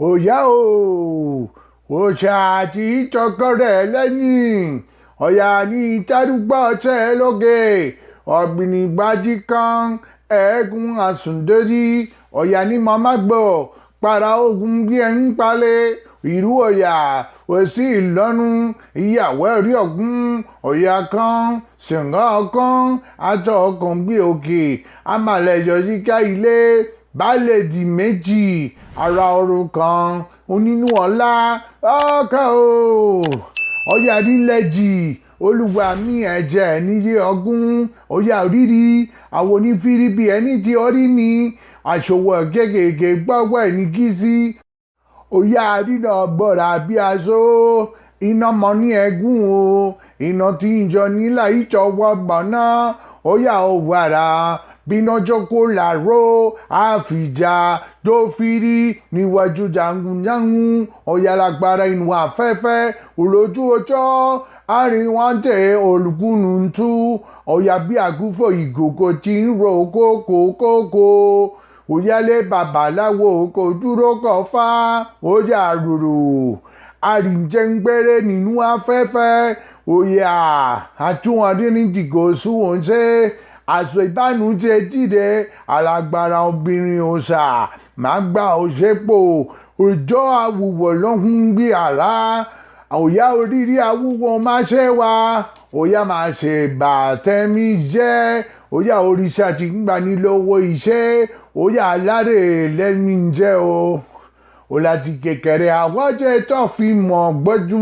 Òyà o, òòṣà àti ìtọ́kọ rẹ̀ lẹ́yìn ọ̀yà ní ìtẹ́rùgbọ́ ọ̀ṣẹ́ lóge ọ̀gbìnì gbajú kan ẹ̀ẹ́gùn àsùndórí ọ̀yà ní màmá gbọ́ para ogun bí ẹ̀ ń palẹ̀ ìrú ọ̀yà òsì ìlọ́nu ìyàwó ẹ̀rí ọ̀gbun ọ̀yà kan ṣìngá ọ̀kan àtọ̀ ọkàn bí òkè amàlẹ̀yọ̀ yíká ilé baálé di méjì ara ọrùn kan onínú ọlá ọkọ o ọyà nílẹ̀jì olúwa mi ẹ̀jẹ̀ níyé ọgún ọyà rírí àwọn onífíríbì ẹni tí orí mi àṣòwò kéékèèké gbọ́wọ́ ẹni kí sí òyà rírọ̀ gbọ́ra bí aṣọ iná mọ ní ẹ̀gún o iná tí ń jọ nílà ìjọwọ́ gbọ̀nà òyà òwàrà bíná jókòó làárọ̀ àfìjà tó fìrí níwájú jangunjangun ọ̀yà lágbára inú afẹ́fẹ́ olójú ọjọ́ àríwáńtẹ̀ olùkúnùntù ọ̀yà bí àgúfọ̀ ìgòkò tí ń ro kókókókó òyàlé babaláwo kò dúró kọfá ọ̀yà rúrù àrìjẹngbẹrẹ nínú afẹ́fẹ́ òyà àtúwọ̀n ní dìgò sùn ṣe aṣọ ìbánújẹ́ jíde alágbára obìnrin ọ̀sà máa gba òṣèpò òjò àwùwọ̀ lọ́hùn bí àrá òyà oríire àwùwọ̀ máa ṣe wá òyà máa ṣe bàtẹ́mí jẹ́ òyà òrìṣà tí ń gbani lọ́wọ́ iṣẹ́ òyà alárè lẹ́mí jẹ́ o òlàjì kékeré àwọn jẹ́ tó fi mọ̀ gbọ́jú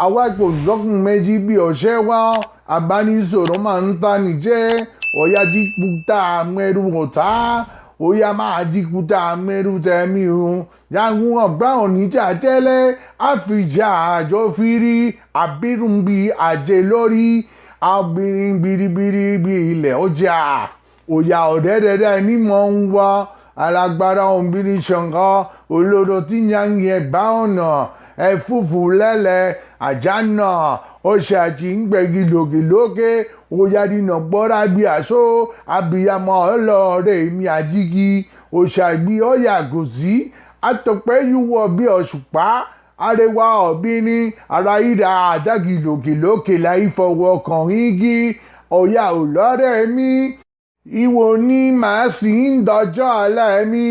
àwa kò lọ́kùn méjì bí ọ̀ṣẹ́ wa abánisọ̀rọ̀ máa ń tani jẹ́ ọ̀yà dípútà mẹ́rù ọ̀tá ọ̀yà máa dípútà mẹ́rù tẹ̀mí o yàgùn ọ̀gbá oníjà tẹ́lẹ̀ àfìjà àjọ fírí àbírùn bí àjẹ lórí abìnrin biribiri bí ilẹ̀ ọjà ọ̀yà ọ̀dẹ́dẹ́dẹ́ ní mọ̀ ń wá alágbára obìnrin ṣàngán olóró tí yàngì ẹ̀bá ọ̀nà ẹ̀fúfù lẹ́lẹ̀ àjànà ọ̀ṣàjì ń gbẹ̀gì lògèlógè òyàdínà gbọ́ra bí àṣọ abiyamọ ọlọ́ọ̀rẹ́ mi àjígi òṣàgbé ọ̀yàgò sí àtọ̀pẹ́ yíwọ bí òṣùpá arẹwà ọ̀bìnrin ara ìdá àjági lògèlógè láì fọwọ́ kàn igi ọ̀yà òlọ́rẹ̀ mi ìwò ni màá sì ń dọjọ́ alẹ́ mi.